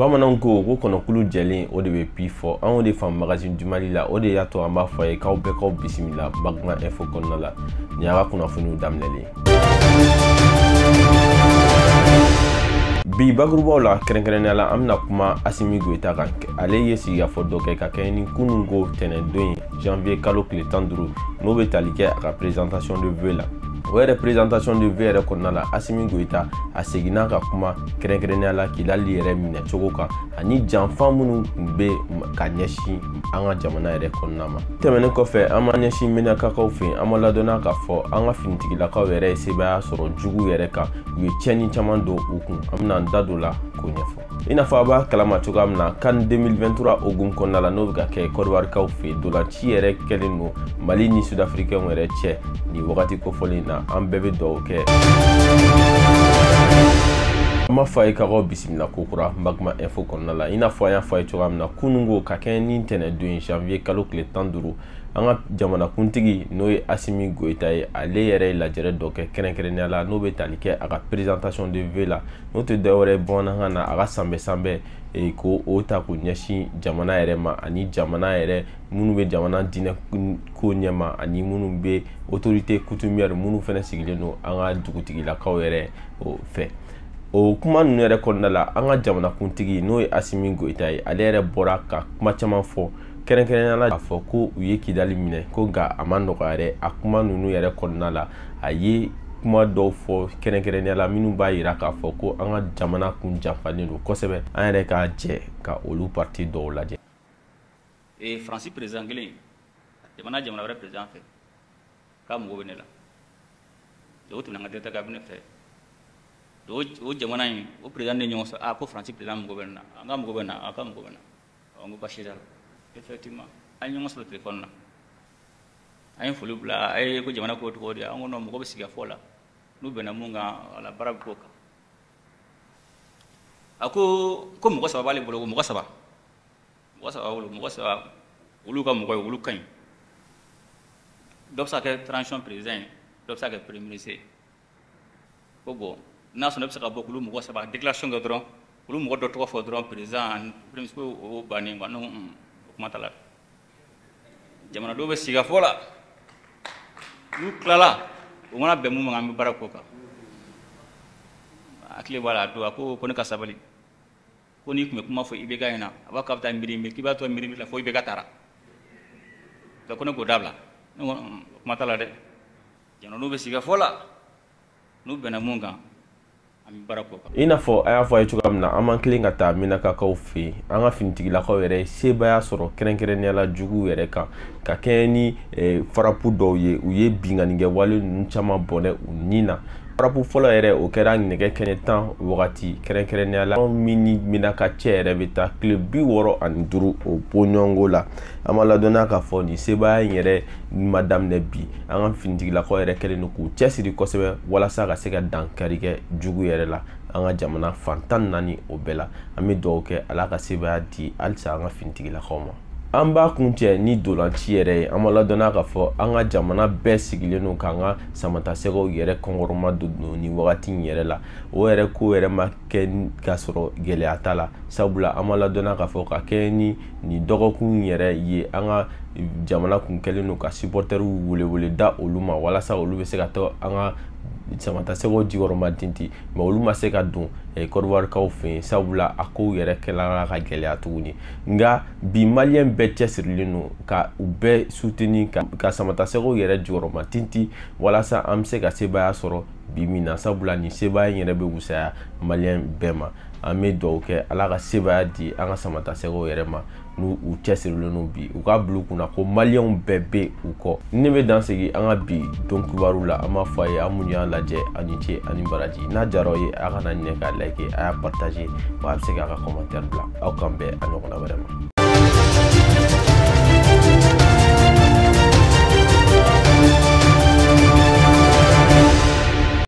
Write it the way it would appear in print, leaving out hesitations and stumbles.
Bamananw ko ko kɔnɔkulu jɛlen o de bɛ pi fɔ. Anw de fan Magazine du Mali la, o de y'a to an b'a fɔ a ye k'aw bɛɛ k'aw bisimila Magma Info kɔnɔna la. Nin y'a ka kunnafoniw daminɛlen. Bi bakurubaw la, kɛrɛnkɛrɛnnenya la, an bɛna kuma Assimi Goïta kan. Ale ye sigikafɔ dɔ kɛ ka kɛɲɛ ni kununko tɛnɛndon ye, janvier kalo tile 15, n'o bɛ tali kɛ a ka présentation de vœux la. O yɛrɛ présentation de vœux yɛrɛ kɔnɔna la, Assimi Goïta a seginna ka kuma kɛrɛnkɛrɛnnenya la Kidali yɛrɛ minɛ cogo kan ani janfa minnu tun bɛ ka ɲɛsin an ka jamana yɛrɛ kɔnɔna ma. Tɛmɛnen kɔfɛ, an b'an ɲɛsin Menakakaw fɛ yen. An ma ladɔnna k'a fɔ an ka finitigilakaw yɛrɛ ye sebaaya sɔrɔ jugu yɛrɛ kan, u ye tiɲɛni caman don u kun. An bɛna an da don la k'o ɲɛfɔ. I n'a fɔ a b'a kalama cogoya min na, CAN 2023 hokumu kɔnɔna la, n'o bɛ ka kɛ Côte d'Ivoire kaw fɛ yen, dolanci yɛrɛ kɛlen don Mali ni Sud-Africains yɛrɛ cɛ nin wagati kofɔlen in na. An bɛɛ bɛ dugawu kɛ. An b'a fɔ a ye k'aw bisimila kokura Magma Info kɔnɔna la. I n'a fɔ an y'a fɔ a ye cogoya min na, kununko ka kɛɲɛ ni ntɛnɛndon ye, janvier kalo tile 15, an ka jamanakuntigi n'o ye Assimi Goïta ye, ale yɛrɛ ye lajɛrɛ dɔ kɛ kɛrɛnkɛrɛnnenya la, n'o bɛ tali kɛ a ka présentation de vœux la, n'o tɛ dɔwɛrɛ ye bamanankan na, a ka sanbɛ sanbɛ ko o ta k'o ɲɛsin jamana yɛrɛ ma, ani jamana yɛrɛ minnu bɛ jamana diinɛ ko ɲɛma, ani minnu bɛ autorité coutumière, minnu fana sigilen don an ka dugutigilakaw yɛrɛ o fɛ. O kuma ninnu yɛrɛ kɔnɔna la, an ka jamanakuntigi n'o ye Assimi Goïta ye, ale yɛrɛ bɔra ka kuma caman fɔ, kɛrɛnkɛrɛnnenya la k'a fɔ ko u ye Kidali minɛ, ko nka a ma nɔgɔya dɛ. A kuma ninnu yɛrɛ kɔnɔna la, a ye kuma dɔw fɔ kɛrɛnkɛrɛnnenya la minnu b'a yira k'a fɔ ko an ka jamana kun janfalen don kosɛbɛ. An yɛrɛ ka jɛ ka olu parti dɔw lajɛ. Faransi président kelen jamana wɛrɛ président fɛ k'a mago bɛ ne la, o tɛmɛna n ka directeur cabinet fɛ. O jamana in o président ne ɲɔgɔn sɔrɔ, a ko Faransi président mago bɛ ne na, an ka mago bɛ na, a ka mago bɛ na. N ko baasi t'a la. Effectivement, an ye ɲɔgɔn sɔrɔ téléphone na, an ye foli bila, a ye ko jamana ko cogo di, an ko non, mɔgɔ bɛ sigi ka fɔ la, n'u bɛnna mun kan, wala baara bɛ k'o kan. A ko ko mɔgɔ saba b'ale bolo, ko mɔgɔ saba b'a bolo, mɔgɔ saba olu ka mɔgɔ ye, olu ka ɲi. Dɔ bɛ se ka kɛ transition président ye, dɔ bɛ se ka kɛ premier ministre ye. Ko bon, n'a sɔnna, e bɛ se ka bɔ k'olu mɔgɔ saba déclaration kɛ dɔrɔn, olu mɔgɔ dɔ tɔgɔ fɔ dɔrɔn, président, premier ministre, o bannen quoi. Non, o kuma t'a la. Jamanadenw bɛ sigi ka fɔ la, n'u tilala, u mana bɛn mun ma, an bɛ baara k'o kan. Hakili b'a la, a don a ko ko ne ka sabali, ko n'i tun bɛ kuma fɔ IBK ɲɛna, a b'a fɔ k'a bɛ taa miiri miiri, k'i b'a to miiri miiri la fo IBK taara. Donc ko ne k'o dabila. Ne ko kuma t'a la dɛ. Jamanadenw bɛ sigi ka fɔ la, n'u bɛnna mun kan, an bɛ baara k'o kan. I n'a fɔ a y'a fɔ a ye cogoya min na, an b'an tilen ka taa Menakakaw fɛ yen. An ka finitigilakaw yɛrɛ ye sebaaya sɔrɔ kɛrɛnkɛrɛnnenya la juguw yɛrɛ kan, ka kɛɲɛ ni farapu dɔw ye, u ye binkannikɛ wale ninnu caman bɔnɛ u ni na. Farapu fɔlɔ yɛrɛ, o kɛra nɛgɛ kɛnɛ 10 wagati, kɛrɛnkɛrɛnnenya la min ni Menaka cɛ yɛrɛ bɛ taa tile 65 o bɔɲɔgɔnko la. An ma ladɔnniya k'a fɔ nin sebaaya in yɛrɛ ma daminɛ bi. An ka finitigilakaw yɛrɛ kɛlen don k'u cɛsiri kosɛbɛ walasa ka se ka dankari kɛ jugu yɛrɛ la an ka jamana fan 14 o bɛɛ la. An bɛ dugawu kɛ Ala ka sebaaya di halisa an ka finitigilakaw ma. An b'a kuncɛ ni dolanci yɛrɛ ye. An ma ladɔnniya k'a fɔ an ka jamana bɛɛ sigilen don k'an ka samatasɛgɛw yɛrɛ kɔnkɔrɔma don nin wagati in yɛrɛ la. O yɛrɛ ko yɛrɛ ma kɛ k'a sɔrɔ gɛlɛya t'a la, sabula an ma ladɔnniya k'a fɔ ka kɛ ni nin dɔgɔkun yɛrɛ ye, an ka jamana kun kɛlen don ka supporteriw welewele da olu ma walasa olu bɛ se ka to an ka samatasɛgɛw jikɔrɔma tinti, mais olu ma se ka don Côte d'Ivoire kaw fɛ yen, sabula a kow yɛrɛ kɛla ka gɛlɛya tuguni. Nka bi maliyɛn bɛɛ cɛsirilen don ka u bɛɛ soutenir ka samatasɛgɛw yɛrɛ jukɔrɔma tinti walasa an bɛ se ka sebaaya sɔrɔ bi min na, sabula nin sebaaya in yɛrɛ bɛ wusaya maliyɛn bɛɛ ma. An bɛ dugawu kɛ Ala ka sebaaya di an ka samatasɛgɛw yɛrɛ ma, n'u u cɛsirilen don bi, u k'a bila u kunna ko maliyɛnw bɛɛ bɛ u kɔ. Ne bɛ dan sigi an ka bi don kibaru la. An b'a fɔ a ye, an minnu y'a lajɛ, aw ni ce ani baraji. N'a diyara aw ye, a kana ɲinɛ k'a like, a y'a partager, wa a bɛ se k'a ka commentaire bila. Aw k'an bɛn a ɲɔgɔnna wɛrɛ ma.